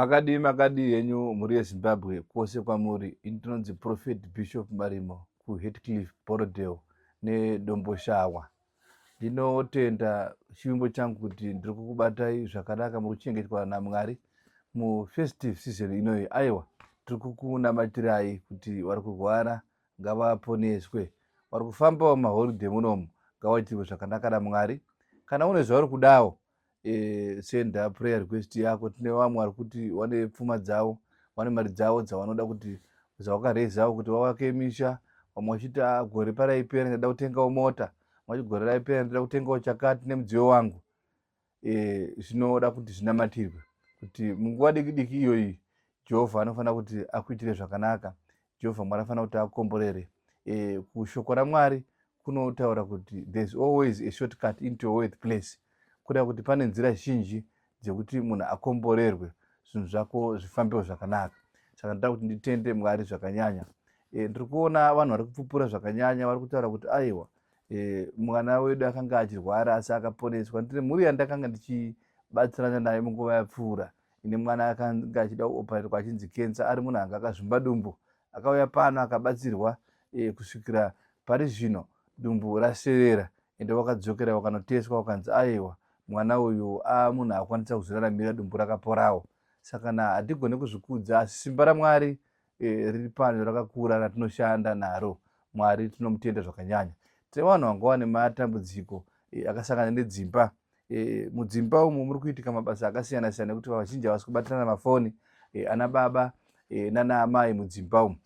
Makadii makadii henyu mhuri yeZimbabwe kwose kwamuri. Ini ndinonzi Prophet Bishop Marimo kuHatcliffe, Borrowdale neDomboshawa. Ndinotenda chivimbo changu kuti ndiri kukubatai zvakanaka muri kuchengetwa naMwari mufestive season inoyi. Aiwa, tiri kukunamatirai kuti vari kurwara ngavaponeswe, vari kufambawo maholiday munomu ngavaitirwe zvakanaka naMwari. Kana une zvauri kudawo senda prayer request yako. Tine vamwe vari kuti vane pfuma dzavo, vane mari dzavo dzavanoda kuti dzavakarezawo kuti vavake misha. Vamwe vachiti, ah, gore paraipera ndada kutengawo mota, vamwe gore raipera ndada kutengawo chakati nemudziyo wangu. Zvinoda kuti zvinamatirwe kuti munguva diki diki iyoyi Jehovha anofanira kuti akuitire zvakanaka. Jehovha Mwari anofanira kuti akukomborere. Kushoko raMwari kunotaura kuti there's always a shortcut into a wealth place, kureva kuti pane nzira zhinji dzekuti munhu akomborerwe, zvinhu zvako zvifambewo zvakanaka. Saka ndoda kuti nditende Mwari zvakanyanya. Ndiri kuona vanhu vari kupupura zvakanyanya, vari kutaura kuti aiwa, mwana wedu akanga achirwara asi akaponeswa. Ndine mhuri yandakanga ndichibatsirana nayo munguva yapfuura ine mwana akanga achida kuoparetwa achinzi kensa, ari munhu anga akazvimba dumbu. Akauya pano akabatsirwa, kusvikira pari zvino dumbu raserera. Ende wakadzokera wakanoteswa, wakanzi aiwa, mwana uyu a munhu akwanisa kuzviraramira, dumbu rakaporawo. Saka na hatigone kuzvikudza, asi simba raMwari riri pano rakakura ratinoshanda naro. Mwari tinomutenda zvakanyanya. Tine vanhu vanga vane matambudziko akasangana nedzimba. Mudzimba umu muri kuitika mabasa akasiyana siyana ekuti vazhinji havasi kubatirana mafoni, ana baba nana amai mudzimba umu.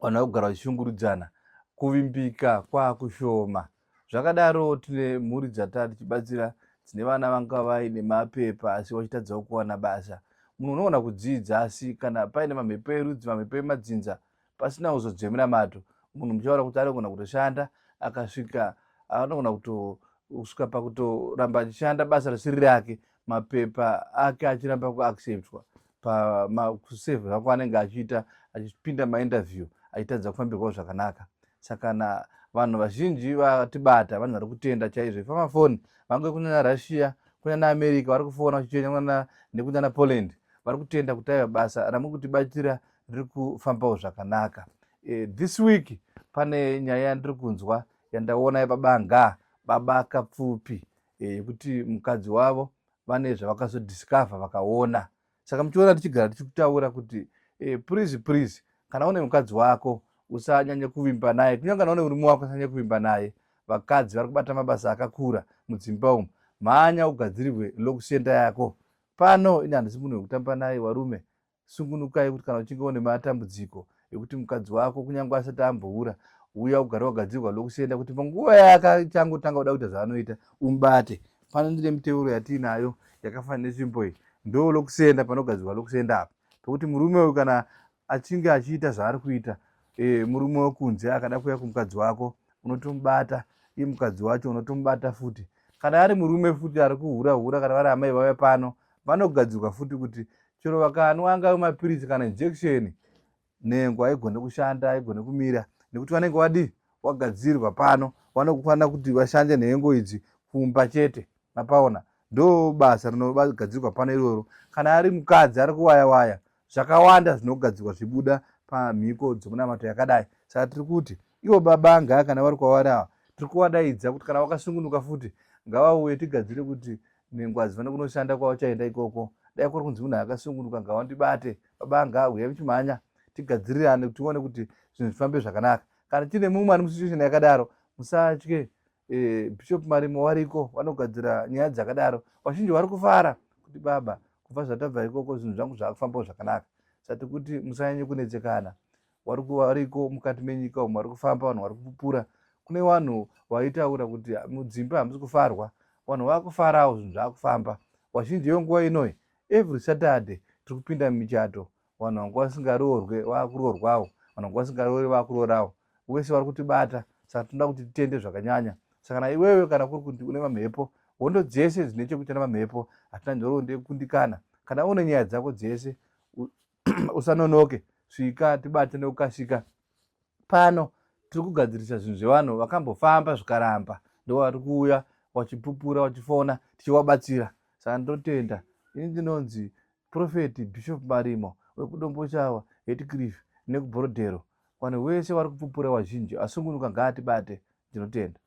Vanhu vari kugara vachishungurudzana, kuvimbika kwakushoma. Zvakadaro tine mhuri dzataa tichibatsira dzine vana vanga vaine mapepa asi vachitadzawo kuwana basa. Munhu unoona kudzidza, asi kana paine mamhepo erudzi, mamhepo emadzinza, pasina uzodzo yemunamato, munhu muchaona kuti anogona kutoshanda akasvika, anogona kutosvika pakutoramba achishanda basa risiri rake, mapepa ake achiramba kuacceptwa pakusevha zvako anenge achiita, achipinda mainterview achitadza kufambirwawo zvakanaka. Saka na vanhu vazhinji vatibata, vanhu vari kutenda chaizvo ifamafoni vange kunana Russia, kunana America vari kufona vachichenya, nekunana Poland vari kutenda kuti aiva basa ramuri kutibatsira riri kufambawo zvakanaka. This week pane nyaya yandiri kunzwa yandaona yababa baba Kapfupi, yekuti mukadzi wavo vane zvavakazodiscover vakaona. Saka muchiona tichigara tichikutaura kuti please, please, kana une mukadzi wako usanyanye kuvimba naye, kunyange kana une murume wako usanyanye kuvimba naye. Vakadzi vari kubata mabasa akakura mudzimba umu. Mhanya ugadzirirwe lock center yako pano. Ini handisi munhu wekutamba naye. Varume, sungunukai kuti kana uchinge une matambudziko ekuti mukadzi wako kunyange asati amboura, uya ugare wagadzirwa lock center kuti panguva yaakachangotanga kuda kuita zvaanoita umubate. Pano ndine miteuro yatiinayo yakafanana netsvimbo iyi, ndo lock center, panogadzirwa lock center apa, pekuti murume uyu kana achinge achiita zvaari kuita, murume wekunze akada kuuya kumukadzi wako unotomubata, iye mukadzi wacho unotomubata futi. Kana ari murume futi ari kuhura hura, kana vari amai vauya pano vanogadzirwa futi kuti chero vakanwa angave mapiritsi kana injection, nhengo haigone kushanda, haigone kumira, nekuti vanenge vadii wagadzirwa pano. Vanofanira kuti vashande nhengo idzi kumba chete. Mapaona, ndo basa rinogadzirwa pano iroro. Kana ari mukadzi ari kuwaya waya, zvakawanda zvinogadzirwa zvibuda pamhiko dzomunamato yakadai. Saka tiri kuti ivo baba ngaa kana vari kwavari ava, tiri kuvadaidza kuti kana vakasungunuka futi ngavauye tigadzire kuti nhengo hadzifanira kunoshanda kwavachaenda ikoko. Dai kuri kunzi munhu akasungunuka, ngavandibate, baba ngaa uya muchimhanya tigadzirirane kuti tione kuti zvinhu zvifambe zvakanaka. Kana tine mumwe ari musituation yakadaro, musatye. Bishop Marimo wariko, vanogadzira nyaya dzakadaro. Vazhinji vari kufara kuti baba, kubva zvatabva ikoko zvinhu zvangu zvakufambawo zvakanaka. Sati kuti musanyanye kunetsekana. Variko mukati menyika umu vari kufamba, vanhu vari kupupura. Kune vanhu vaitaura kuti mudzimba hamusi kufarwa, vanhu vakufarawo, zvinhu zvakufamba. Vazhinji venguva inoi, every Saturday tiri kupinda mumichato. Vanhu vanga vasingaroorwe vakuroorwawo, vanhu vanga vasingaroori vakuroorawo. Wese vari kutibata. Saka tinoda kuti titende zvakanyanya. Saka na iwewe kana kuri kuti une mamhepo, hondo dzese dzine chekuita nemamhepo, hatina nhoroondo yekukundikana. Kana une nyaya dzako dzese, usanonoke, svika tibate nekukasika. Pano tiri kugadzirisa zvinhu zvevanhu vakambofamba zvikaramba, ndo vari kuuya vachipupura, vachifona, tichivabatsira. Saka ndinotenda. Ini ndinonzi Prophet Bishop Marimo wekuDomboshawa, Hatcliffe nekuBorodhero. Vanhu vese vari kupupura vazhinji asungunuka ngaatibate. Ndinotenda.